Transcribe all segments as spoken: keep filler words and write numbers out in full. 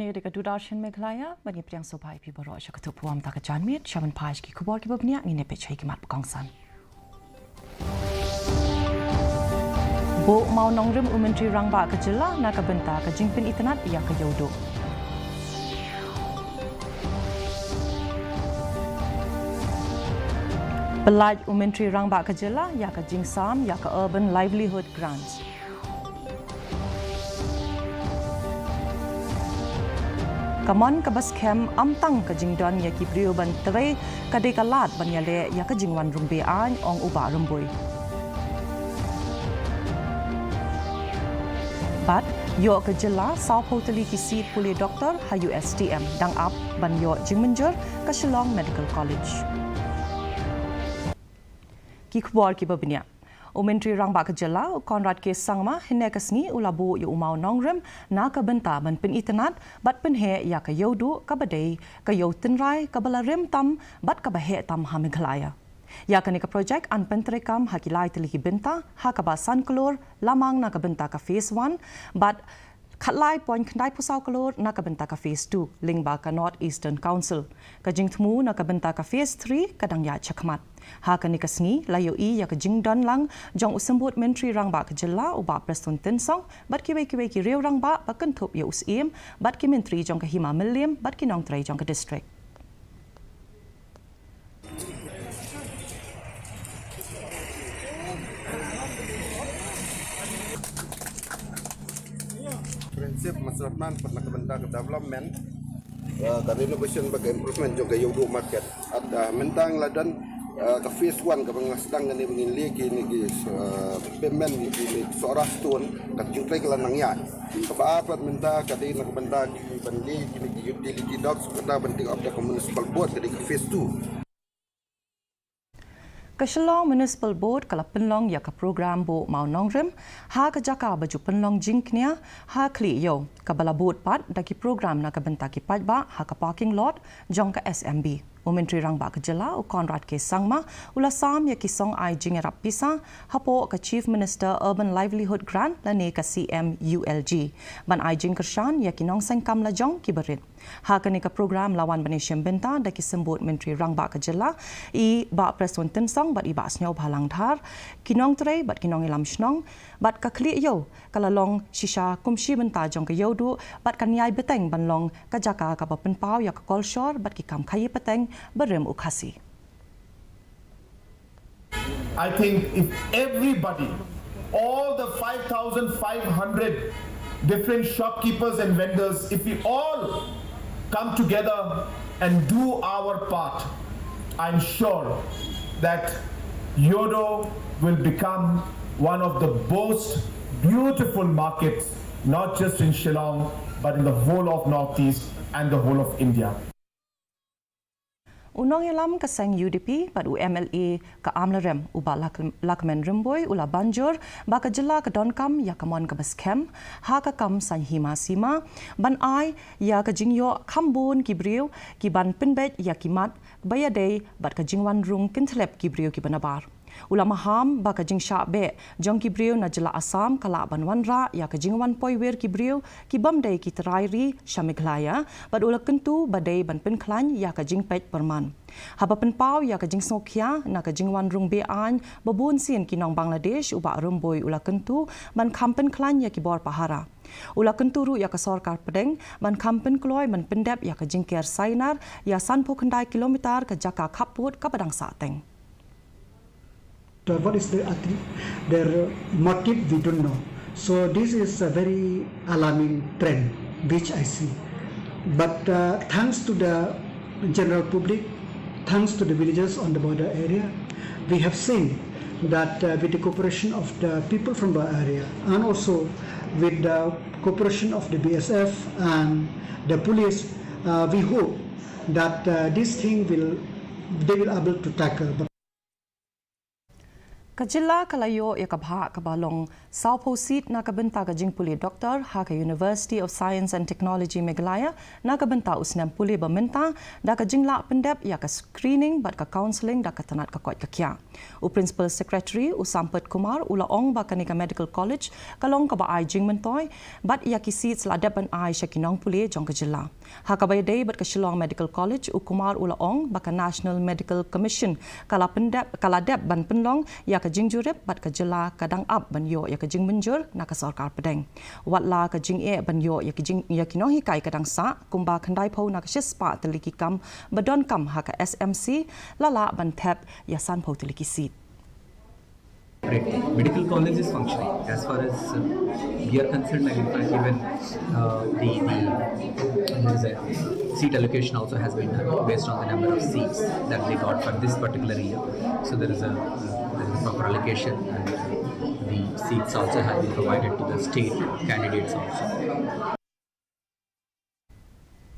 Ïa ka Doordarshan Meghalaya, ban ïa pdiang sngewbha ïa phi baroh sha ka tup phuam ta ka janmiet, sha ban phai sha ki khubor kiba bniah ngin ïa peit sha ki mat ba kongsan. Buh Mawngrim u Myntri Rangbah ka Jylla na ka bynta ka jingpynitynnad ïa ka Ïewduh. Pyllait u Myntri Rangbah ka Jylla ïa ka jingsam ïa ka Urban Livelihood Grant. Ka mon kaba skhem, ym tang ka jingdon ïa ki briew ban trei, ka dei ka lad ban ïaleh ïa ka jingwan rung be-aiñ, ong u Bah Rymbui. Bad ïoh ka Jylla sawphew tylli ki seat pule doktor ha U S T M, dang ap ban ïoh jingmynjur ka Shillong Medical College. Ki khubor kiba bniah. U Myntri Rangbah ka Jylla u Conrad K Sangma hynne ka sngi u la buh ïa u Mawngrim na ka bynta ban pynitynnad bad pynheh ïa ka Ïewduh kaba dei ka ïew tynrai kaba la rim tam bad kaba heh tam ha Meghalaya. Ïa kane ka projek yn pyntreikam ha ki lai tylli ki bynta, ha kaba san klur la mang na ka bynta ka phase one bad khatlai point khyndai phew saw klur na ka bynta ka phase two, lyngba ka North Eastern Council. Ka jingthmu na ka bynta ka phase three ka dang ïaid shakhmat. Ha kane ka sngi la ïohi ïa ka jingdon lang jong u Symbud Myntri Rangbah ka Jylla u Bah Prestone Tynsong bad kiwei kiwei ki riew rangbah ba kynthup ïa u Syiem bad ki myntri jong ka Hima Mylliem bad ki nongtrei jong ka district. Friendship Master Plan pat na ka bynta ka development, uh, ka renovation bad ka improvement jong ka Ïewduh Market. At, uh, mynta nga la don, uh, ka phase one kaba nga sdang kane ba ngin leh kine ki, uh, pavement, kine ki Sohra stone, ka jingtrei ka la nang ïaid. Kaba ar pat mynta ka dei na ka bynta ki ban leh kine ki utility docks, kata ban take up da ka municipal board, ka dei ka phase two. Ka Shillong Municipal Board ka la pynlong ïa ka program buh Mawngrim ha ka jaka ba ju pynlong jingkñia ha Khlieh Ïew, kaba la bud pat da ki program na ka bynta ki paidbah ha ka parking lot jong ka S M B. U Myntri Rangbah ka Jylla u Conrad K Sangma u la sam ïa ki song ai jingïarap pisa hapoh ka Chief Minister Urban Livelihood Grant lane ka C M U L G, ban ai jingkyrshan ïa ki nongseng kam lajong kiba rit. Ha kane ka program la wan ban ïashim bynta da ki Symbud Myntri Rangbah ka Jylla, i Bah Prestone Tynsong bad i Bah Sniawbhalang Dhar, ki nongtrei bad ki nongïalam shnong, bad ka Khlieh Ïew ka la long shisha kum shi bynta jong ka Ïewduh bad kan ïai bteng ban long ka jaka kaba pynpaw ïa ka kolshor bad ki kam khaïi pateng barim u Khasi. I think if everybody, all the five thousand five hundred different shopkeepers and vendors, if we all come together and do our part, I'm sure that Ïewduh will become one of the most beautiful markets, not just in Shillong, but in the whole of Northeast and the whole of India. U nongïalam ka seng U D P bad u M L A ka Amlarem, u Bah Lak-, Lahkmen Rymbui, u la ban jur ba ka Jylla ka donkam ïa ka mon kaba skhem ha ka kam saiñ hima sima, ban ai ïa ka jingïoh kham bun ki briew ki ban pynbeit ïa ki mat ba ïadei bad ka jingwan rung kynthlep ki briew kiba nabar. U la maham ba ka jingshah beh jong ki briew na jylla Assam ka lah ban wanrah ïa ka jingwan poi wir ki briew ki bym dei ki trai ri sha Meghalaya, bad u la kyntu ba dei ban pynkhlaiñ ïa ka jingpeit pyrman. Haba pynpaw ïa ka jingsngewkhia na ka jingwan rung be-aiñ ba bun sien ki nong Bangladesh, u Bah Rymbui u la kyntu ban kham pynkhlaiñ ïa ki bor pahara. U la kyntu ruh ïa ka sorkar pdeng ban kham pynkloi ban pyndep ïa ka jingker sainar ïa sanphew khyndai kilometer ka jaka khappud kaba dang sahteng. So what is the, uh, their motive, we don't know. So this is a very alarming trend which I see. But, uh, thanks to the general public, thanks to the villagers on the border area, we have seen that, uh, with the cooperation of the people from the area and also with the cooperation of the B S F and the police, uh, we hope that, uh, this thing will, they will able to tackle. But Ka jylla ka la ïoh ïa ka bhah kaba long sawphew seat na ka bynta ka jingpule doktor ha ka University of Science and Technology Meghalaya na ka bynta u snem pule ba mynta, da ka jinglah pyndep ïa ka screening bad ka counselling da ka tnat ka koit ka khiah. U Principal Secretary, u Sampath Kumar, u la ong ba kane ka Medical College ka long kaba ai jingmyntoi bad ïa ki seats la dep ban ai sha ki nongpule jong ka jylla. Ha kaba ïadei bad ka Shillong Medical College, u Kumar u la ong ba ka National Medical Commission ka la pyndep, ka la dep ban pynlong ïa ka jingjurip bad ka jylla ka dang ap ban ïoh ïa ka jingmynjur na ka sorkar pdeng. Wat la ka jingeh ban ïoh ïa ki jing, ïa ki nonghikai ka dang sah, kumba khyndaiphew na ka shispah tylli ki kam ba donkam ha ka S M C, la lah ban thep ïa sanphew tylli ki seat. Medical college is functioning. As far as uh, we are concerned, like, in fact, even uh, the, the there is a seat allocation also has been done based on the number of seats that they got for this particular year. So there is a, uh, there is a proper allocation, and the seats also have been provided to the state candidates also.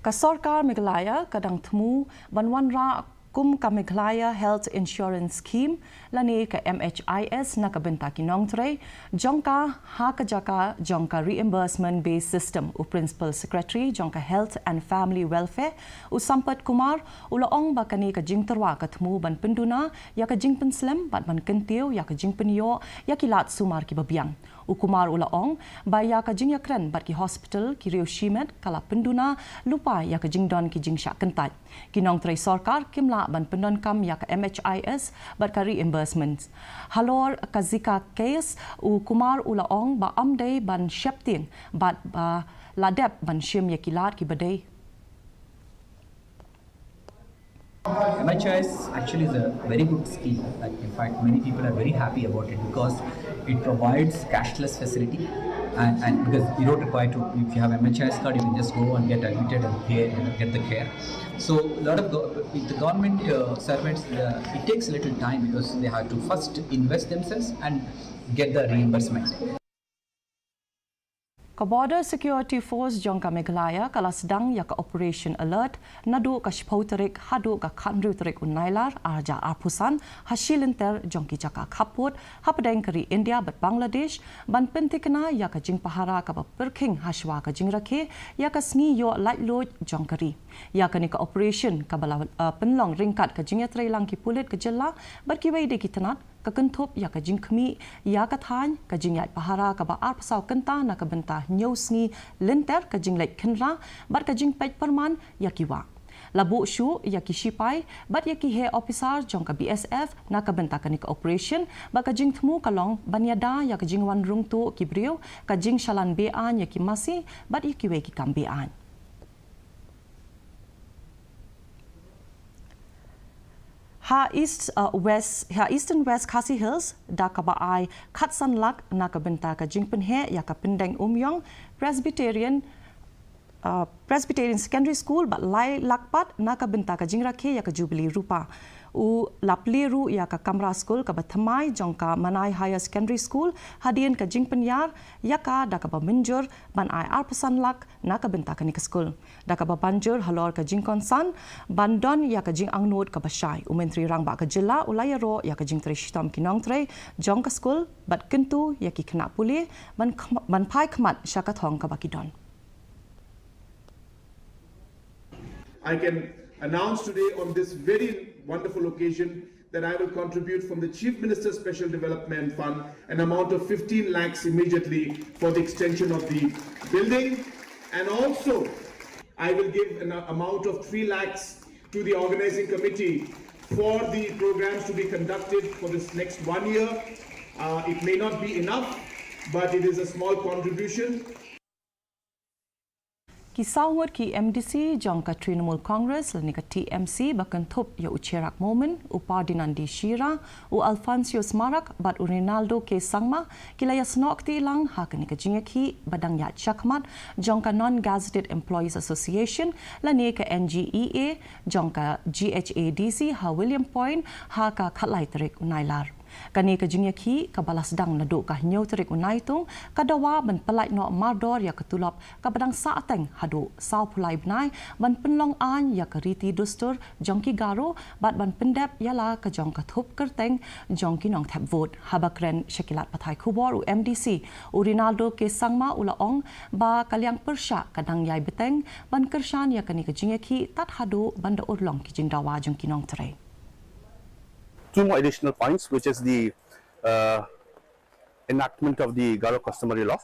Ka sorkar Meghalaya ka dang thmu ban wanrah kum ka Meghalaya Health Insurance Scheme lane ka M H I S na ka bynta ki nongtrei jong ka ha ka jaka jong ka reimbursement based system. U Principal Secretary jong ka Health and Family Welfare, u Sampath Kumar, u la ong ba kane ka jingtyrwa ka thmu ban pynduna ïa ka jingpynslem bad ban kyntiew ïa ka jingpynïoh ïa ki lad sumar kiba biang. U Kumar u la ong ba ïa ka jingïakren bad ki hospital, ki riew shimet ka la pynduna lypa ïa ka jingdon ki jingshah kyntait. Ki nongtrei sorkar kim lah ban pyndonkam ïa ka M H I S bad ka reimbursement. Halor ka Zika case, u Kumar u la ong ba ym dei ban sheptieng bad ba la dep ban shim ïa ki lad kiba dei. M H I S actually is a very good scheme. Like, in fact, many people are very happy about it because it provides cashless facility, and, and because you don't require to, if you have M H I S card, you can just go and get admitted and pay and get the care. So a lot of go- with the government uh, servants, uh, it takes a little time because they have to first invest themselves and get the reimbursement. Ka Border Security Force jong ka Meghalaya ka la sdang ïa ka Operation Alert naduh ka shiphew tarik haduh ka khathynriew tarik u Nailar arhajar arphew san ha shi lynter jong ki jaka khappud hapdeng ka ri India bad Bangladesh ban pynthikna ïa ka jingpahara kaba pyrkhing hashwa ka jingrakhe ïa ka sngi ïoh laitluid jong ka ri. Ïa kane ka operation kaba la uh, pynlong ryngkat ka jingïatreilang ki pulit ka jylla bad kiwei de ki tnat ka kynthup ïa ka jingkhmih ïa ka thaiñ ka jingïaid pahara kaba arphew saw kynta na ka bynta hynñiew sngi lynter, ka jingleit khynra bad ka jingpeit pyrman ïa ki wah. La buh shuh ïa ki shipai bad ïa ki heh ophisar jong ka B S F na ka bynta kane ka operation bad ka jingthmu ka long ban ïada ïa ka jingwan rung tuh ki briew, ka jingshalan be-aiñ ïa ki masi bad ïa kiwei ki kam be-aiñ. Ha East uh, West, ha Eastern West Khasi Hills, da kaba ai khatsan lak na ka bynta ka jingpynheh ïa ka pyndeng umïong Presbyterian uh, Presbyterian Secondary School bad lai lak pat na ka bynta ka jingrakhe ïa ka Jubilee Rupa. U la plie ruh ïa ka kamra skul kaba thymmai jong ka Manai Higher Secondary School hadien ka jingpynïar ïa ka da kaba mynjur ban ai arphew san lak na ka bynta kane ka skul. Da kaba ban jur halor ka jingkongsan ban don ïa ka jingangnud kaba shai, u Myntri Rangbah ka jylla u la ïaroh ïa ka jingtrei shitom ki nongtrei jong ka skul bad kyntu ïa ki khynnah pule ban, ban phai khmat sha ka thong kaba ki don. I can announce today on this very wonderful occasion that I will contribute from the Chief Minister's Special Development Fund an amount of fifteen lakhs immediately for the extension of the building. And also, I will give an amount of three lakhs to the organizing committee for the programs to be conducted for this next one year. Uh, it may not be enough, but it is a small contribution. Ki saw ngut ki M D C jong ka Trinamool Congress lane ka T M C ba kynthup ïa u Cherak Momin, u Pardinandi Shira, u Alphonsius Marak bad u Rinaldo K Sangma ki la ïasnoh kti lang ha kane ka jingïakhih ba dang ïaid shakhmat jong ka Non-Gazetted Employees Association lane ka N G E A jong ka G H A D C ha William Point ha ka khatlai tarik u Nailar. Kane ka jingïakhih kaba la sdang naduh ka hynñiew tarik u Naitung ka dawa ban pyllait noh mardor ïa ka tulop kaba dang sah teng haduh sawphew lai bnai ban pynlong aiñ ïa ka riti dustur jong ki Garo bad ban pyndep ïa la ka jong ka thup kyrteng jong ki nongthep vote. Haba kren sha ki lad pathai khubor u M D C u Rinaldo K Sangma u la ong ba ka liang pyrshah ka dang ïai bteng ban kyrshan ïa kane ka jingïakhih tad haduh ban da urlong ki jingdawa jong ki nongtrei. Two more additional points, which is the uh, enactment of the Garo customary law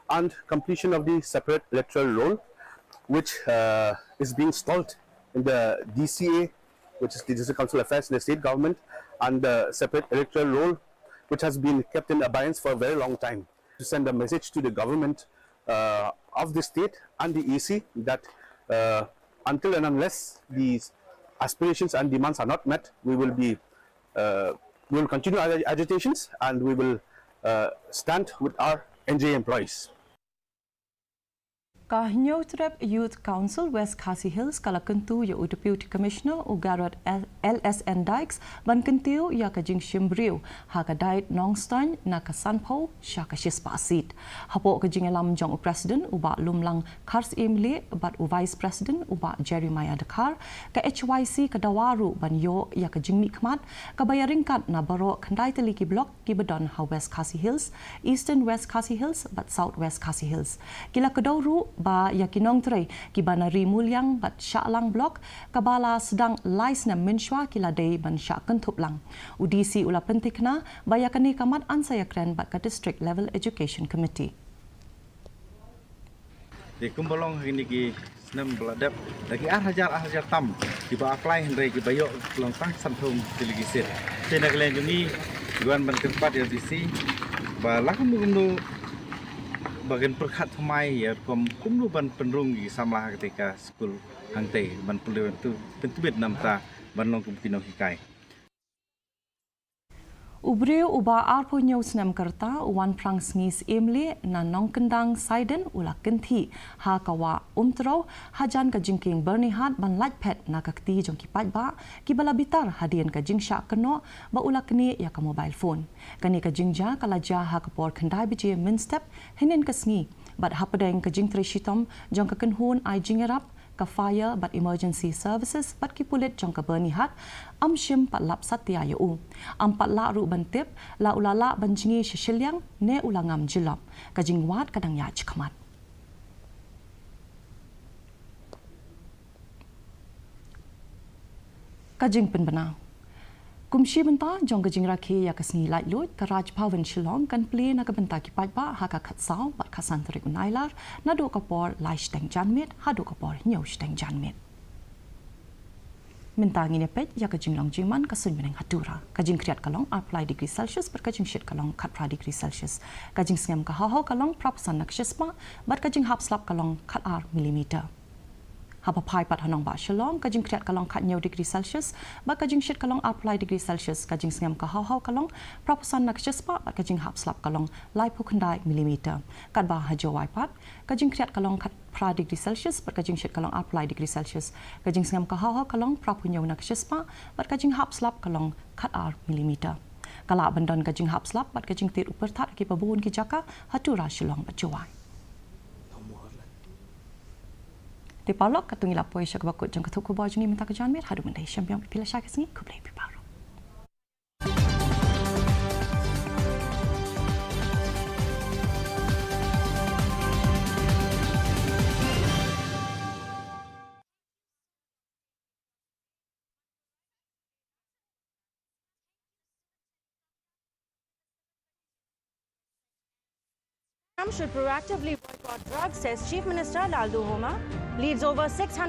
and completion of the separate electoral roll, which uh, is being stalled in the D C A, which is the District Council Affairs in the state government, and the separate electoral roll, which has been kept in abeyance for a very long time. To send a message to the government uh, of the state and the E C that uh, until and unless these aspirations and demands are not met, we will be uh, we will continue our agitations and we will uh, stand with our N J A employees. Ka Hynñiewtrep Youth Council West Khasi Hills ka la kyntu ïa u Deputy Commissioner u Garod L S N Dykes ban kyntiew ïa ka jingshim briew ha ka Diet Nongstoiñ na ka sanphew sha ka shispah seat. Hapoh ka jingïalam jong u President u Bah Lumlang Kharsyiemlieh bad u Vice President u Bah Jeremiah Dkhar, ka H Y C ka dawa ruh ban ïoh ïa ka jingmihkhmat kaba ïaryngkat na baroh khyndai tylli ki block kiba don ha West Khasi Hills, Eastern West Khasi Hills bad South West Khasi Hills. Ki la kdew ruh ba ïa ki nongtrei kiba na Ri Muliang bad Shahlang Block kaba la sdang lai snem mynshuwa ki la dei ban shah kynthup lang. U D C u la pynthikna ba ïa kane ka mat yn sa ïakren bad ka District Level Education Committee. Te kumba long ha kine ki snem ba la dep da ki ar hajar ar hajar tam kiba apply hynrei kiba ïoh long tang sanphew tylli ki seat. Te na ka liang jong ngi ngi wan ban kyrpad ïa u D C ba la kumno kumno ba kin pyrkhat thymmai ïa rukom kumno ban pynrung ïa ki samla ha kata ka skul hangtei ban pynlong pyntbit namar ban long kum ki nonghikai. U briew uba arphew hynñiew snem ka rta u Wanphrang Sngi Syiemlieh na Nongkyndang Saiden u la kynthih ha ka wah Umtrew hajan ka jingkieng Byrnihat ban lait phet na ka kti jong ki paidbah kiba la bitar hadien ka jingshah kynnoh ba u la knieh ïa ka mobile phone. Kane ka jingjia ka la jia ha ka por khyndai baje mynstep hynnin ka sngi bad hapdeng ka jingtrei shitom jong ka kynhun ai jingïarap ka Fire bad Emergency Services bad ki pulit jong ka Byrnihat ym shym pat lap satia ïa u. Ym pat lah ruh ban tip la u la lah ban jngi sha shiliang ne u la ngam jyllop. Ka jingwad ka dang ïaid shakhmat. Ka jingpynbna. Kum shi bynta jong ka jingrakhe ïa ka sngi laitluid, ka Raj Bhavan Shillong kan plie na ka bynta ki paidbah ha ka khatsaw bad khatsan tarik u Nailar naduh ka por lai shiteng janmiet haduh ka por hynñiew shiteng janmiet. Mynta ngin ïa peit ïa ka jinglong jingman ka suiñ bneng ha Tura. Ka jingkhriat ka long arphew lai degree Celsius bad ka jingshit ka long khatphra degree Celsius. Ka jingsngem ka haw haw ka long phra phew san na ka shispah bad ka jinghap slap ka long khatar millimeter. Haba phai pat ha nongbah Shillong, ka jingkhriat ka long khathynñiew degree Celsius bad ka jingshit ka long arphew lai degree Celsius, ka jingsngem ka haw haw ka long phra phew san na ka shispah bad ka jinghap slap ka long laiphew khyndai millimeter. Katba ha Jowai pat, ka jingkhriat ka long khatphra degree Celsius bad ka jingshit ka long arphew lai degree Celsius, ka jingsngem ka haw haw ka long phra phew hynñiew na ka shispah bad ka jinghap slap ka long khatar millimeter. Ka lah ban don ka jinghap slap bad ka jingtied u pyrthat ha kiba bun ki jaka ha Tura, Shillong bad Jowai. Te paralok, katto ngi la poi sha kaba kut jong ka thup khubor jong ngi mynta ka janmiet. Haduh mynta shem biang ïa phi lashai ka sngi. Khublei phi baroh. Should proactively boycott drugs, says Chief Minister Lalduhoma. Leads over six hundred